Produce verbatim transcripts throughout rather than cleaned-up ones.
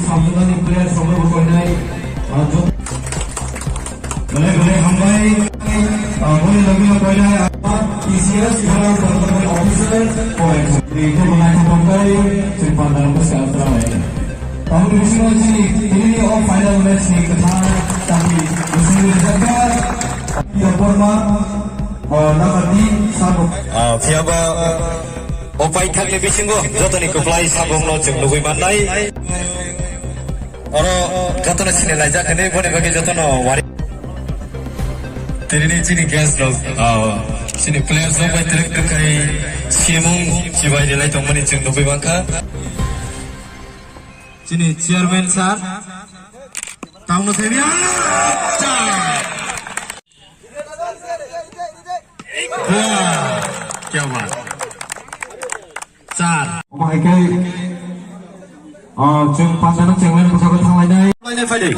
Sabjudani player sobo koinai, ah, jo-, bole bole hambai, ah, bole logi koinai, ah, T C S Dhara Development Officer, koinai. Itu menai hambai, simpan dalam pesawat terawai. Tahun dua ribu sembilan belas ini, ini oh final match ni kata, tapi musim ini jaga, dia forma, ah, nama di sabo. Ah, Fiaba, O paithakni bisingo jotoni kwplai sabongno chwng nugwi mannai. Oro jotono sini laijak hwnwi boni bagwi jotono wari. Tini chini guest rok, ah, chini players rok bai twrwk twkhai simung chibai rilai tongmani chwng nugwi mankha. Chini chairman sir, tangno thaibi. Wah, kya baat. Char. Omo hai khe, ah, chwng panjano chengmani bwskango thanglainai. Lainai phaidi.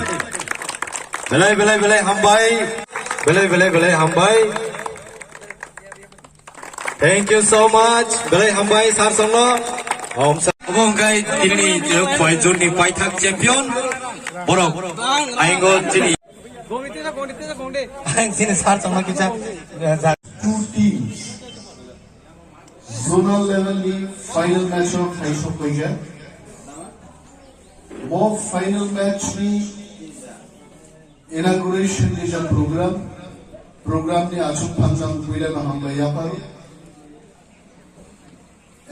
Belai, belai, belai hambai. Belai, belai, belai hambai. Thank you so much. Belai hambai, sir songno. Om sa-, obo hwnkhe tinini boys zone ni paithak champion. Borok. Aingo chini. Ang sini sir chongma kisa, eh, ja- Two teams zonal level ni final match o khaisok paikha. Bo final match ni inauguration ni ja program, program ni achuk phanjak puila no hambai yapharo.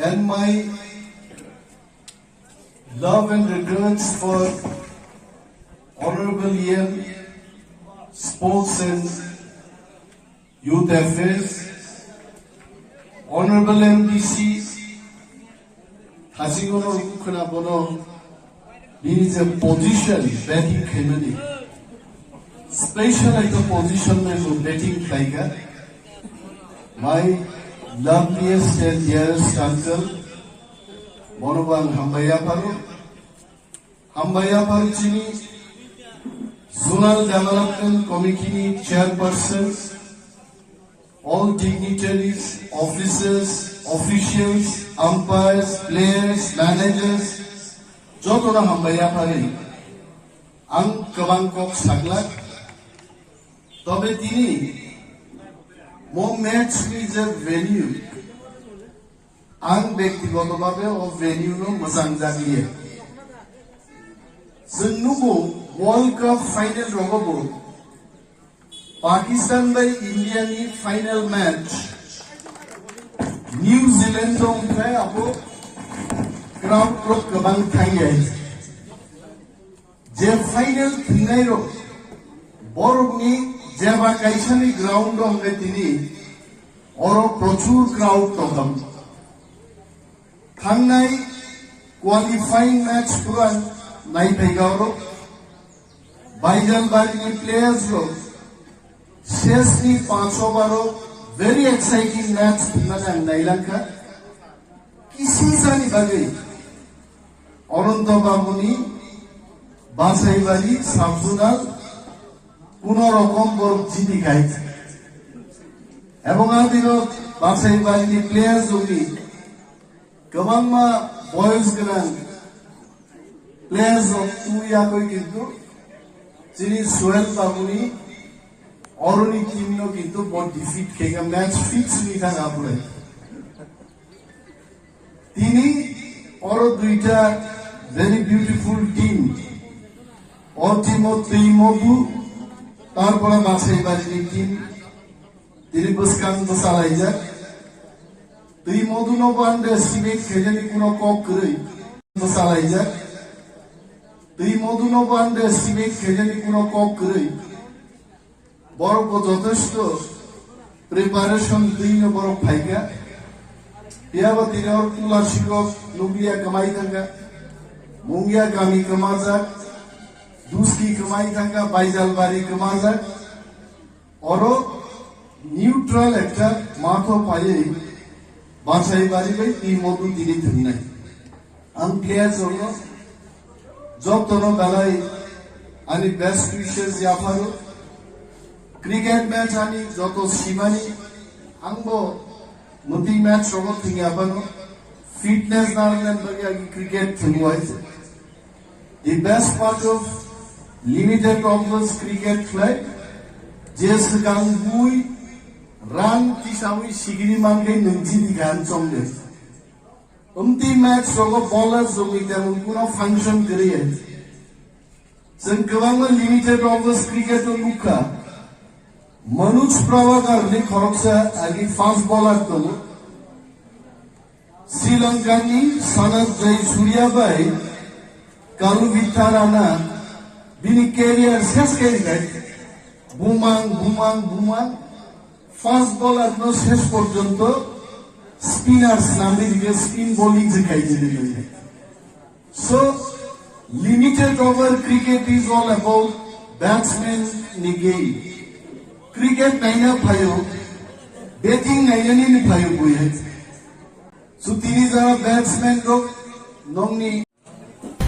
And my love and regards for Honorable E M, Sports and Youth Affairs, Honorable M D C, Thasingoro Khwna bono bini je position batting khaimani, special ekta position bai bo batting khlaikha. My loveliest and dearest uncle, bono bo ang hambai yapharo. Hambai yapharo chini Zonal Development Committee ni chairperson, all dignitaries, officers, officials, umpires, players, managers, jotono hambai yapharwi. Ang kwbang kok saglak, tobe tini mo match ni je venue, ang bektigoto bhabe o venue no mwchang jakliya. Chwng nugo World Cup final rogo bo Pakistan bai India ni final match New Zealand o wngkhe abo crowd rok kwbang thangya. Je final thwngnairok, borokni jeba kaisani ground o hwnkhe tini oro prochur crowd tongkha. Thangnai qualifying match pura naiphaikha oro. Baijalbarini players rok sesni panch over o very exciting match thwngmani ang nailangkha. Kisisani bagwi Ananto Babuni Basaibari sub-zonal kuno rokom borok jiti khai. Ebong adino Basaibarini players rokni kwbangma boyos gwnang players rok twi yakwi kintu chini Suel Babuni oroni team no kintu bo defeat khe match fix ni thang apre. Tini oro duita very beautiful team. O team o twi modu, tarpore Basaibarini team. Tini bwskang bwsalaijak. Twi modu no bo underestimate khainani kuno kok kwrwi. Bwsalaijak. Twi modu no bo underestimate khainani kuno kok kwrwi. Borok bo jothesto preparation twi no borok phaikha. Phiya bo tini oro Tulashikhok nukliya kwmai thangkha. Mungia kami kwmajak. Duski kwmai thangkha, Baijalbari kwmajak. Oro neutral ekta matho phaiwi Basaibari bai twi modu tini thwngnai. Ang players rokno jotono belai ani best wishes yapharo. Cricket match ani joto simani angbo mwtwi match rogo thwngya phano fitness narwknani bagwi agi cricket thwngwi. The best part of limited overs cricket khlai, je swkang bui run tisawi sigiri mankhe nwng chini gan chongde. Umti match rogo bowler jomwi temon kuno function kwrwi. Chwng kwbangma limited overs cricket o nukha. Manoj Prabhakar ni khoroksa agi fast bowler tongo. Sri Lanka ni Sanath Jayasuriya bai Kalu Vitharana bini career ses khe rikha. Bumang, bumang, bumang. Fast bowler no ses porjonto spinner swnamwi rikha, spin bowling se khai jini nangkha. So, limited over cricket is all about batsman ni game. Cricket naina phaio, batting nainani ni phaio buye. So, tini jara batsman rok nongni